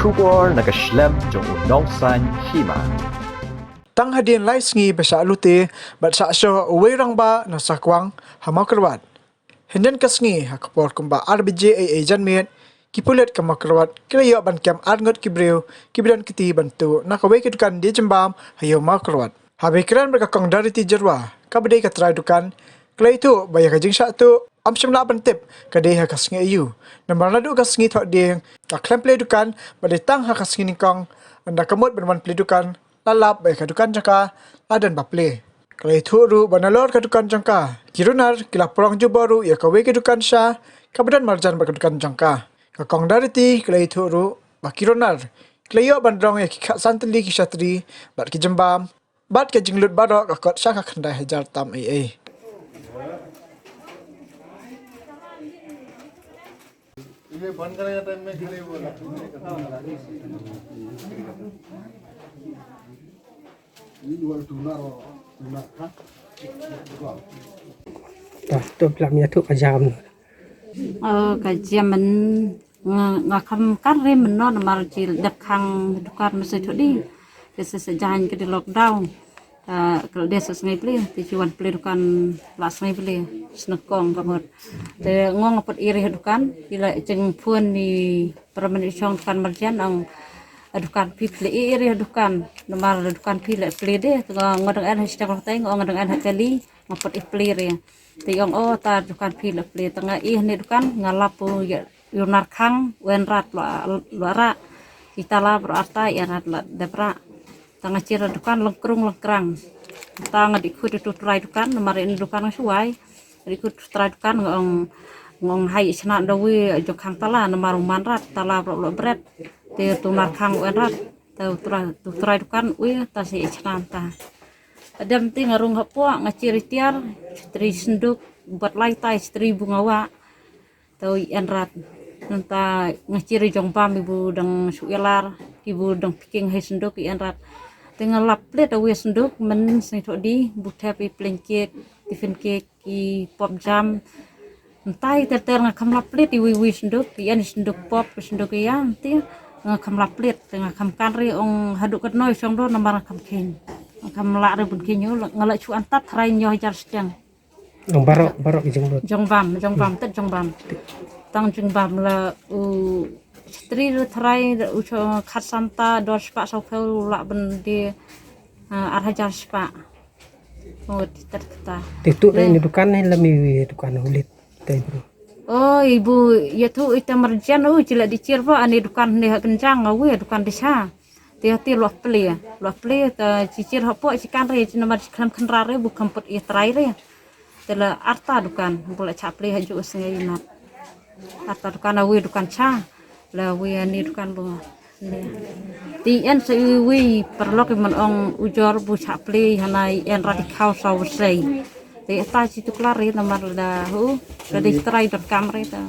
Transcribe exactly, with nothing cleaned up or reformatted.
Khubor na ka shlem jong u nongsan hima. Tang hadien lai sngi ba shah lute bad shah shoh uwei u rangbah na Sakwang ha Mawkyrwat. Hynnin ka sngi ha ka por kumba ar baje eiei janmiet, ki pulit ka Mawkyrwat ki la ïoh ban kem ar ngut ki briew kiba don kti ban tuh na kawei ka dukan die jymbam ha ïew Mawkyrwat. Haba ïakren bad ka Kong Dorothy Jyrwa, kaba dei ka trai dukan, ka la ïathuh ba ïa ka jingshah tuh ym shym lah ban tip ka dei ha ka sngi aïu. Namar naduh ka sngi Thohdieng ka khlem plie dukan, bad dei tang ha ka sngi nyngkong ynda ka mut ban wan plie dukan la lap ba ïa ka dukan jong ka la don ba plie. Ka la ïathuh ruh ba nalor ka dukan jong ka, ki runar ki la prong jubor ruh ïa kawei ka dukan sha kaba don marjan bad ka dukan jong ka. Ka Kong Dorothy ka la ïathuh ruh ba ki runar ki la ïoh ban rong ïa ki khatsan tylli ki shatri bad ki jymbam bad ka jinglut baroh ka kot sha ka khyndai hajar tam eiei. Ta, to pla mia tu ka jam. Oh, ka jam men nga, nga kham kan re men no namar ji dep khang dukan mesti tu di. Ke se se jahan ke di lockdown. Ah, kalau dia se sngai pli, ti ji wan pli dukan la sngai pli, snekong ka mut. Te ngong apot iri dukan, ila jeng phun ni permen isong dukan marjan ang dukan phi pli iri dukan, namar dukan phi le pli de, te ngong dang en ha sitang tai, ngong dang en ha teli, ngapot i pli re. Te ong, oh, ta dukan phi la pli, tang i ni dukan nga lap u ïa, ïa u nar khang, wen rat la, la ra. Ita la bro arta ïa rat la dep ra. Tang nga chir dukan lengkrung lengkrang. Tang di khut tu trai dukan, namar ini dukan nga shuwai. Di khut tu trai dukan ngong, ngong hai chna dawi jong khang tala, namar u man rat, tala bro lo bret. Te tu nar khang wen rat. Ta u trai, tu trai dukan ui ta si chna ta. Adam ti nga rung hapoh, nga chiri tiar, chitri senduk, buat lai tai, chitri bunga wa. Tau i en rat. Nanta nga chiri jong bam ibu dang shu ilar, ibu dang piking hai senduk i en rat. Te nga lap plit awi senduk, men sni thok di, bu thep i plain cake, tiffin cake, i pop jam. Ntai ter ter nga kham lap plit iwi wi senduk, i en senduk pop, senduk i ya, nti nga kham lap plit, te nga kham kan ri ong haduk kat noi song do namar nga kham khin. Nga kham lak ri bun khin yu, nga lak chu antat rai nyo hajar setiang. Ong barok, barok i jong lut. Jong bam, jong bam, tet jong bam. Tang jong bam la u stri ru trai u cho khat santa dor spa sau pheu lak ben di, ah, ar hajar spa. Oh, ti tet kata. Ti tu dai ni dukan ni lami dukan ulit. Tai bro. Oh, ibu, ya tu ita marjan, oh, chila di chir ba, ani dukan ni ha kenjang, awi dukan di cha. Ti hati luah pli, luah pli, ta chichir hapoh chikan re, china mar chiklam khandra re, bu kamput i trai re. Te la arta dukan, bu la cha pli ha ju sngai mat. Arta dukan awi dukan cha, la wi ani dukan bu. Ti en sa wi paralok i man ong ujor bu cha pli hana i en radikal sa wi sei. Ti ta chi tu klar re namar da hu, da di trai dot kam re ta.